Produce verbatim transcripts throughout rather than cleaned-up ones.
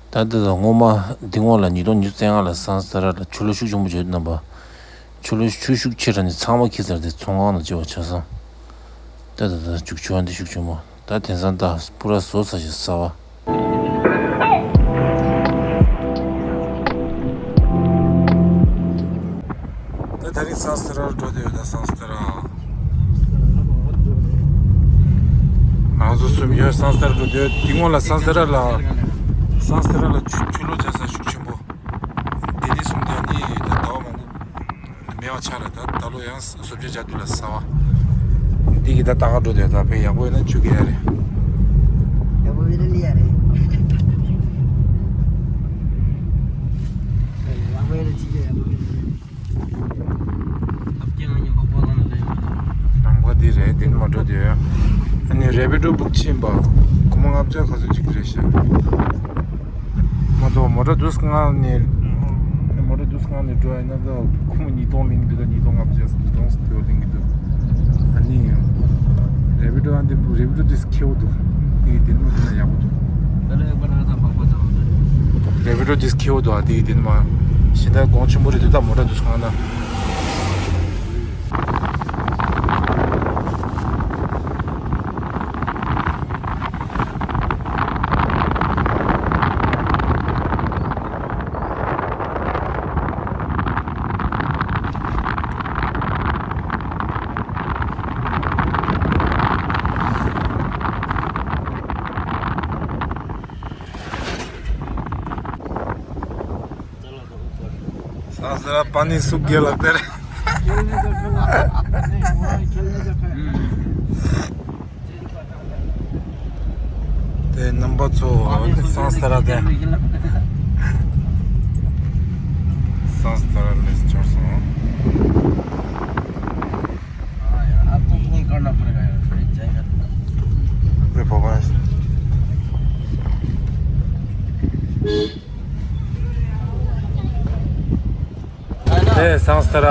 ད་ལྟ་དང་སྔོན་མ་འདི་སྔོན་ལ་ཉིས་སྟོང་ཉི་ཤུ་རྩ་ལྔ་ལ་སང་ས་ར་ལ་ཆུ་ལོག་ཤུགས་ཆེན་པོ་བྱུང་། རྣམ་པ། ཆུ་ལོག་ཆུ་ཤུགས་ཆེ་དྲགས་ནས་ཚང་མ་འཁྱེར་ཚར་ཏེ་ཚོང་ཁང་ལ་བཅོལ་བ་ཆགས་སོང་། ད་ད་ད་ཤུགས་ཆུ་བ་འདི་ཤུགས་ཆེན་པོ། ད་དེང་སང་ད་སྤུ་ར་བཟོ་ས་ཞིག་ཟ་བ། ད་ད་རིང་སང་ས་ར་འགྲོ་བསྡད་ཡོད། ད་སང་ས་ར། ང་ཚོ་གསུམ་ཡོད། སང་ས་ར་འགྲོ་བསྡད་ཡོད། དེ་སྔོན་ལ་སང་ས་ར་ལ། སང་ས་ར་ལ་ཆུ་ཆུ་ལོག་བྱས་ས་ཤུགས་ཆེན་པོ། དེ་ནས་བཟུང་སྟེ་ནི་ད་ཟླ་བ་མང་པོ་མེད་པ་ཆགས་རེད། ད་ད་ལོ་ཡང་བཟོ་བཅོས་བྱ་དུས་ལ་ཟ་བ། འདི་གི་ད་ད་ག་འགྲོ་བསྡད་ད་ཕན་ཡག་པོ་ཡོད་ན་ཆུ་གི་ཡ་རེད། ཡག་པོ་ཡོད་ན་ལི་ཡ་རེད། ཡག་པོ་ཡོད་ན་ཅི་གི་ཡག་པོ་ཡོད་ན། ལམ་ཁ་འདི་རེད། འདི་ནས་མར་འགྲོ་དུས། ཨ་ནི་རེ་པི་ཌོ་བུག་ཕྱིན་པ། སྒོར་མོ་ལྔ་བརྒྱ་ག་ཚོད་ཅིག་རེད་ཤག་མ་གཏོགས་མོ་ཊ་དུས་སྔ་ནས། མོ་ཊ་དུས་སྔ་ནས་འགྲོ་ཡ་ཡིན་ན་ད་སྒོར་མོ་ཉིས་སྟོང་ལེན་གྱི་འདུག་ད་ཉིས་སྟོང་ལྔ་བརྒྱ་ཉིས་སྟོང་ཙམ་ལེན་གྱི་འདུག་ཨ་ནི་རེ་པི་ཌོ་ཨ་འདི་རེ་པི་ཌོ་འདི་ཁེ་པོ་འདུག་དེ་འདི་ནས་མར་འགྲོ་ན་ཡག་པོ་འདུག་རེ་པི་ཌོ་འདི་ཁེ་པོ་འདུག་ཨ། དེ་འདི་ནས་མར་གཞན་དག་གོང་ཆེན་པོ་རེད་འདུག་ད་མོ་ཊ་དུས་སྔ་ན། ས་ས་ར་པ་ནི་སུག་གེ་ལ་དེར། དེ་རྣམ་པ་ཚོ་སང་ས་ར་དེ། སང་ས་ར་ལས་འབྱོར་སོང་། ཨེ་སང་ས་ར།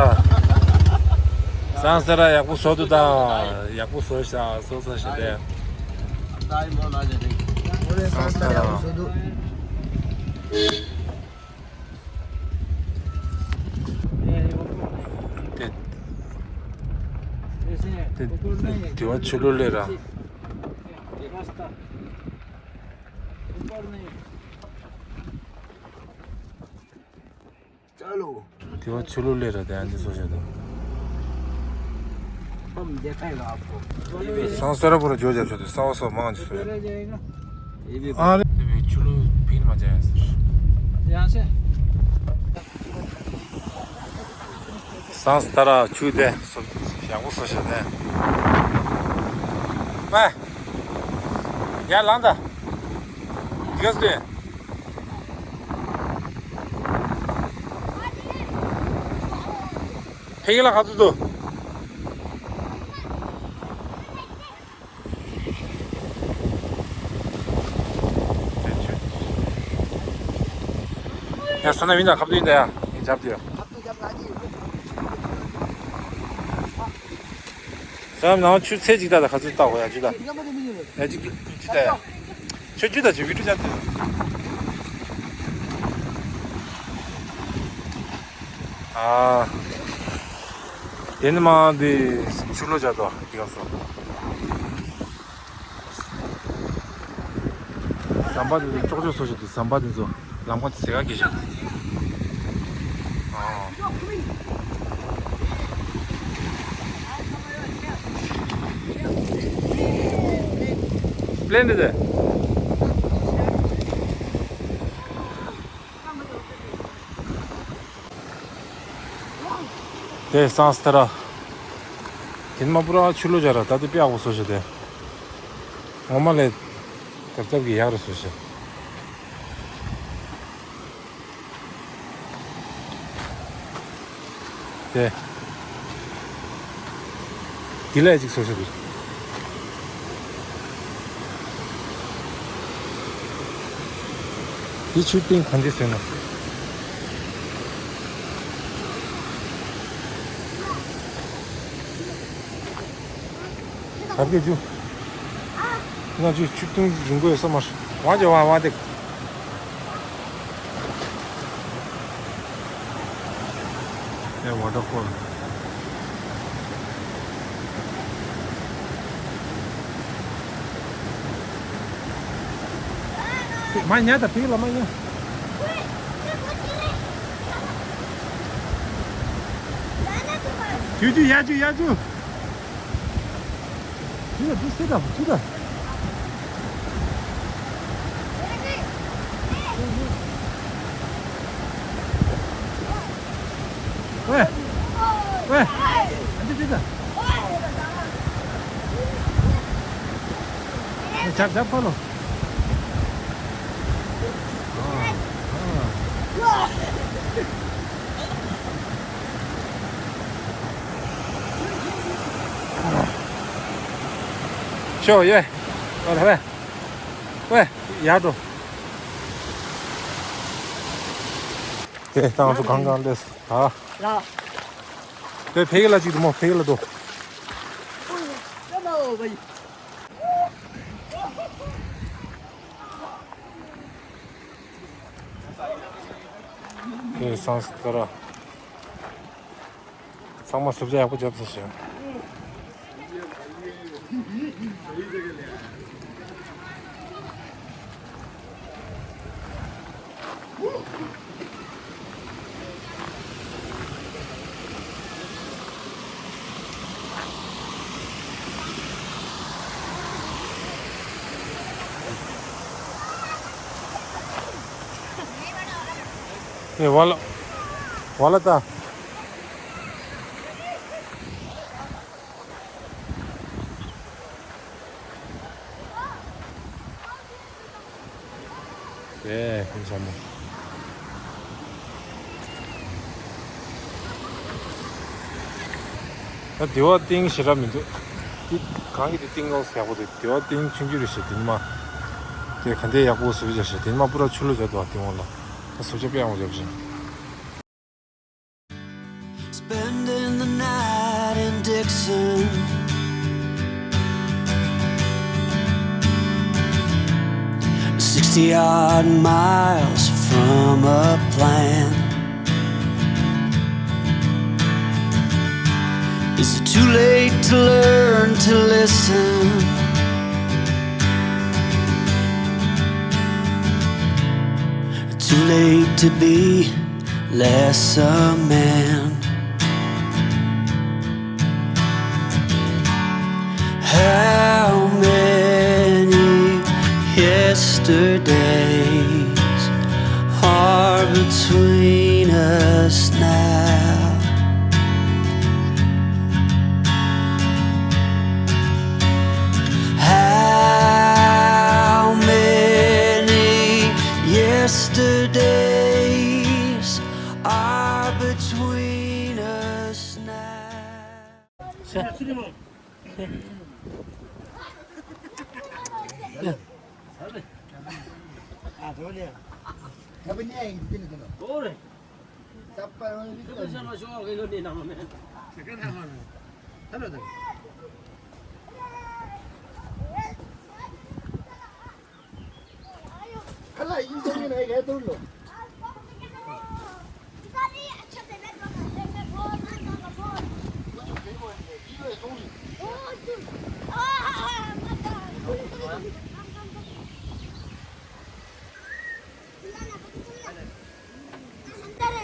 སང་ས་ར་ཡག་པོ་བཟོ་འདུག་ད། ཡག་པོ་བཟོ་ཤག་བཟོ་ས་ཞིག་རེད། སང་ས་ར། དེ་དེ་དེ་བ་ཆུ་ལོག་ལས་ར། དེ་བ་ཆུ་ལོག་ལས་ར་དེ་ཨ་འདི་བཟོ་བྱས་འདུག་སང་ས་ར་པོ་ར་ཇོ་རྒྱབ་ཆོག་དུས་ས་བ་སོགས་མང་ཆེ་བཟོ་ཡོད། ཨ་རེ། དེ་བས་ཆུ་ལོག་ཕིན་མ་བྱ་ཡང་ཟེར། ཡང་ཟེར། སང་ས་ར་ཆུ་དེ་ཡག་པོ་བཟོ་བྱས་ནས། ཨ། ཡར་ལངས་ད། དེ་ག་ཟེར། ཕ་གི་ལ་ག་ཚོད་འདུག་ཡ་སོ་ན་མི་འདའ་ཁབ་ཏུ་ཡིན་ད་ཡ་ངས་རྒྱབ་དུ་ཡ། སོ་ན་ནང་ཆུ་ཚད་ཅིག་ལྟ་ད་ག་ཚོད་ལྟ་གོ་ཡ་ཅིག་ལྟ། ཡ་ཅིག་ཅིག་ལྟ་ཡ། ཆུ་རྒྱུ་དང་ཆུ་བི་ཀྲུ་ཅན་དུ། ཨ། དེ་ནི་མ་འདི་ཆུ་ལོག་བྱ་དོ་དེ་ག་སོ། ཟམ་པ་དེ་ཚོ་ཅོག་ཅོག་སོ་ཞིག་འདུག་ཟམ་པ་དེ་ཚོ་ལམ་ཁ་དེ་ཟེ་ག་གི་ཞིག་ཨ། པླེན་དེ་དེ། དེ་སང་སྟེ་ར། དེ་མ་པུ་ར་ཆུ་ལོག་བྱ་ར་ད་དེ་དཔེ་ཡག་པོ་བཟོ་ཤ་དེ། ངོ་མ་ལས། ཏབ་ཏབ་ཀྱི་ཡག་རེ་བཟོ་ཤ། དེ། དེ་ལས་ཅིག་བཟོ་ཤ་དེ། དེ་ཆུ་སྟེང་གང་ཅི་ཟེར་ན། ག་གེ་ཇུ། ང་ཅི་ཆུ་སྟེང་རིང་པོ་ཡོད་ས་མ་རེད། ཝང་ཅི་ཝང་ཝང་དེ། Waterfall. མ་ཉལ་ད་ཕིག་ལ་མ་ཉལ། ཇུ་ཇུ་ཡ་ཇུ་ཡ་ཇུ། ཇུ་ཇུ་སེ་ད་ཇུ་ད། ཝེ། ཝེ། ཨ་ཅེ་ཅེ་ཅེ། ཇབ་ཇབ་ཕ་ལོ། ཤོ་ཡེ། ཝེ་ཝེ། ཝེ། ཡར་འགྲོ། དེ་ཏང་ཚོ་གང་གང་སླེབས་སོང་། ཨ། ལ། དེ་ཕ་གི་ལ་གཅིག་འདུག་མོ། ཕ་གི་ལ་འགྲོ། དེ་སང་སི་ཏ་ར། ཚང་མ་བཟོ་བཅོས་ཡག་པོ་བརྒྱབ་ཚར་ཤག་ཨེ་ཝ་ལ། ཝ་ལ་ད། ཨེ་ཁོང་ཚང་མ། ད་དེ་བ་ཏིང་ཞེ་དྲག་མི་འདུག་དེ་གང་གི་དེ་ཏིང་ལོག་ཡག་པོ་འདུག་དེ་བ་ཏིང་ཆུང་ཆུང་རེད་ཤག་དེ་ཉི་མ། དེ་ག་འདྲ་ཡག་པོ་བཟོས་བཞག་ཤག་དེ་ཉི་མ་པུ་ར་ཆུ་ལོག་བརྒྱབ་འདུག་ཏིང་བ་ལ། ད་བཟོ་བཅོས་དཔེ་ཡག་པོ་བརྒྱབ་ཤག Spending the night in Dixon, sixty odd miles from a plan. Is it too late to learn to listen? Too late to be less a man. How many yesterdays are between us now? How many yesterdays are between us now?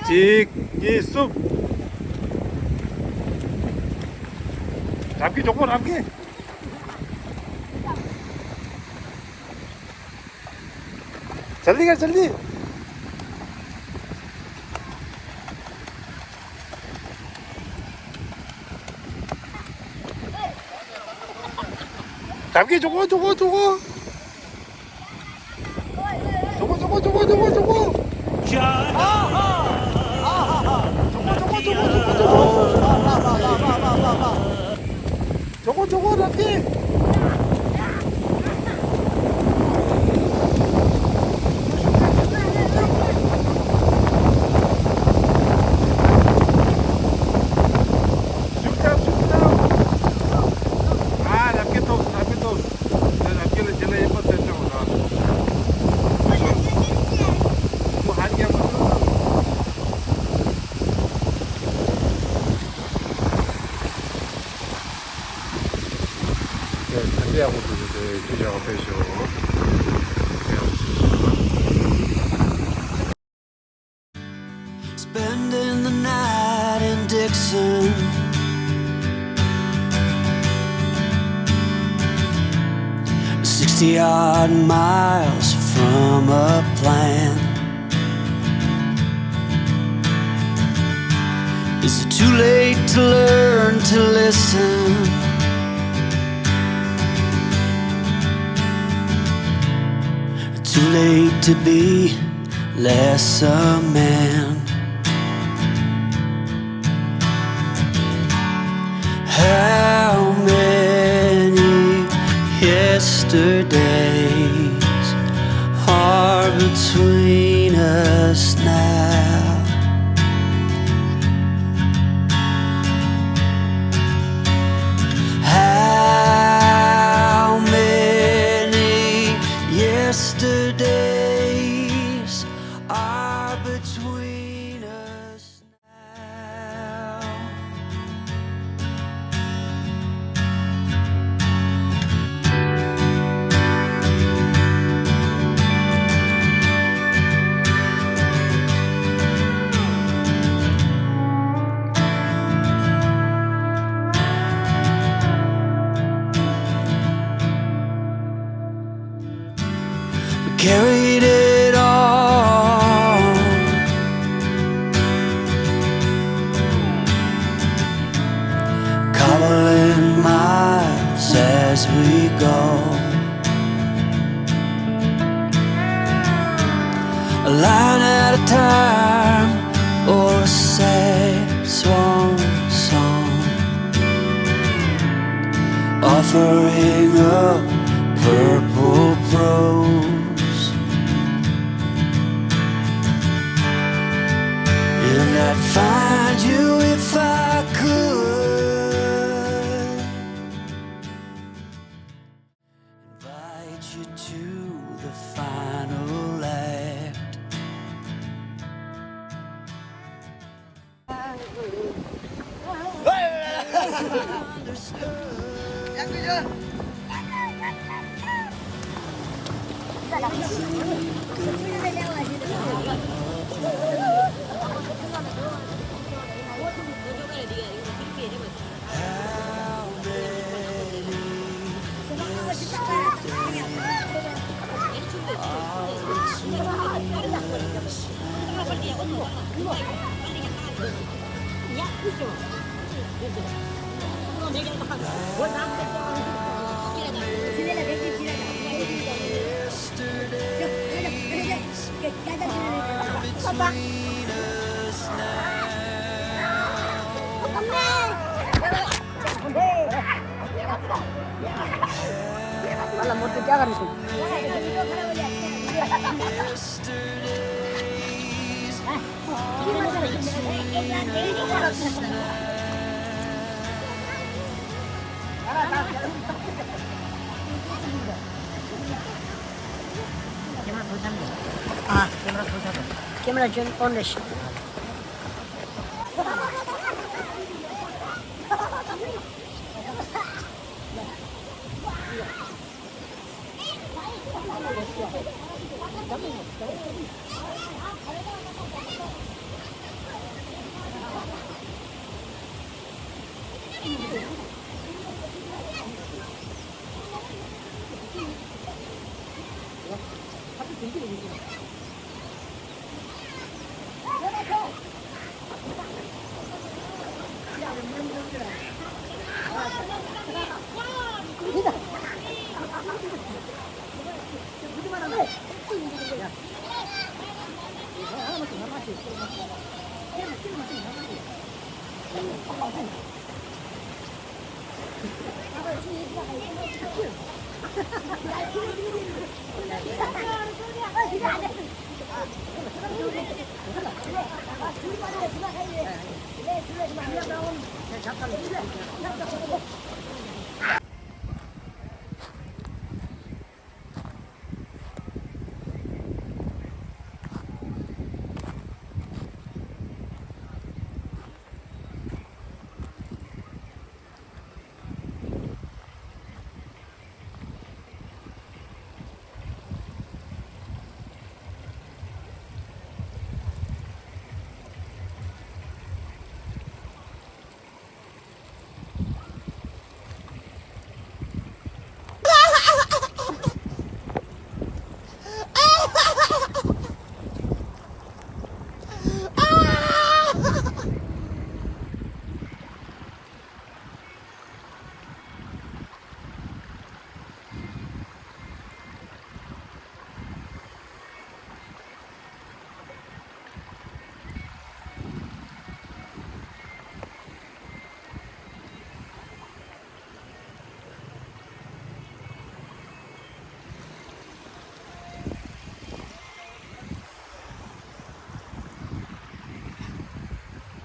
གཅིག་གཉིས། གསུམ། རབ་ཀྱི་མགྱོགས་པོ་རབ་ཀྱི། जल्दी कर जल्दी। རབ་ཀྱི་མགྱོགས་པོ་མགྱོགས་པོ་མགྱོགས་པོ། མགྱོགས་པོ་མགྱོགས་པོ་མགྱོགས་པོ་མགྱོགས་པོ། མགྱོགས་པོ་མགྱོགས་པོ་མགྱོགས་པོ་མགྱོགས་པོ་མགྱོགས་པོ། མགྱོགས་པོ་མགྱོགས་པོ་རབ་ཀྱི། ཤུགས་རྒྱབ་ཤུགས་རྒྱབ། ཨ་རབ་ཀྱི་ཐོབ། རབ་ཀྱི་ཐོབ། རབ་ཀྱི་ལ་རྗེས་ལ་ཡིན་པ་ཟེར་ཆོག་ལ། Spending the night in Dixon, sixty odd miles from a plan. Is it too late to learn to listen? Too late to be less a man. How many yesterdays are between us now? How many yesterdays are between us now? Carried it all, cobbling miles as we go. A line at a time, or a sad swan song, offering up purple prose. And I'd find you if I could. Invite you to the final act. Camera switch on. Camera switch on. Camera turn on.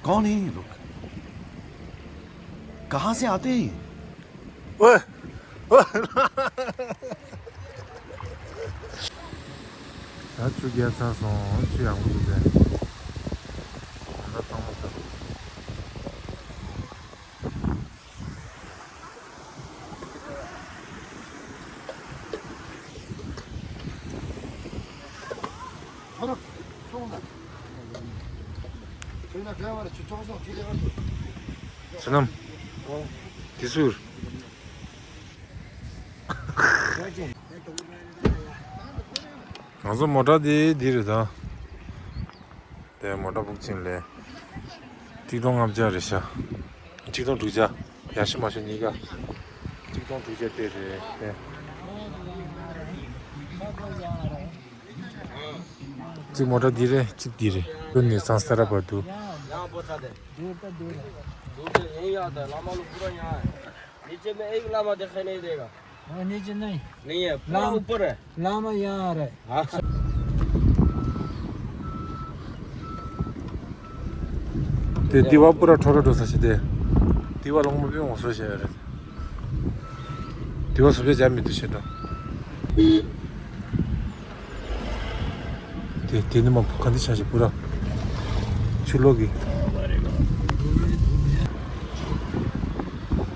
कौन है ये लोग? कहाँ से आते हैं ये? ओए, ओए। ད་ཆུ་རྒྱག་ཚར་སོང་། ཆུ་ཡག་པོ་འདུག་གས། ད་ལྟ་གཙང་མ་ཚར། བསོད་ནམས། དེ་ཟུར། ང་ཚོ་མོ་ཊ་དེ་འདི་རེད་ད། དེ་མོ་ཊ་བུག་ཅིང་ལས། ཆིག་སྟོང་ལྔ་བརྒྱ་རེད་ཤག་ཆིག་སྟོང་དྲུག་བརྒྱ། ཡར་ཞུ་མར་ཞུ་གཉིས་ཀ། ཆིག་སྟོང་དྲུག་བརྒྱ་དེ་རེད་དེ། གཅིག་མོ་ཊ་འདི་རེད། གཅིག་འདི་རེད། ཀུན་ནས་སང་སྟ་ར་བར་དུ། दूर तो दूर है। दूर तो यहीं आता है, लामा लोग पूरा यहाँ है। नीचे में एक लामा दिखाई नहीं देगा। हाँ, नीचे नहीं। नहीं है, पूरा लामा ऊपर है। लामा यहाँ आ रहा है। हाँ। དེ་དེ་བ་པུ་ར་ཁྲོ་ར་འགྲོ་ས་ཞིག་དེ། དེ་བ་ལོང་མ་པི་ངོ་སོ་ཞེ་རེད། དེ་བ་སོ་པའི་ཇ་མི་འདུག་ཞེ་འགྲོ། དེ་དེ་ནི་མ་ག་འདི་ཆ་ཞིག་པུ་ར། ཆུ་ལོག་གི།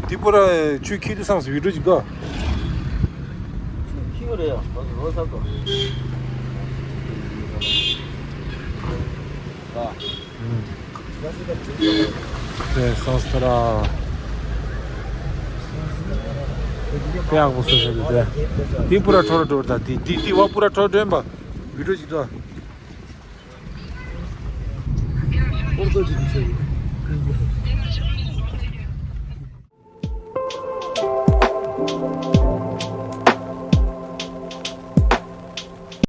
དེ་པུ་ར་ཆུ་ཁྱི་དུ་སངས་སུ་བི་ཌིའོ་ཅིག་ག་ཁྱི་རེད་ཡ། ང་ཚོ་རོ་ས་ག་ཨ། དེ་སང་སྟ་ར། དཔེ་ཡག་པོ་བཟོས་ཤག་དེ། དེ་པུ་ར་ཁྲོ་ར་འགྲོ་ད། དེ་དེ་དེ་བ་པུ་ར་ཁྲོ་འགྲོ་ཡིན་པ། བི་ཌིའོ་ཅིག་ད། ཧོར་ཏོ་ཅིག་བྱས་ཡོད།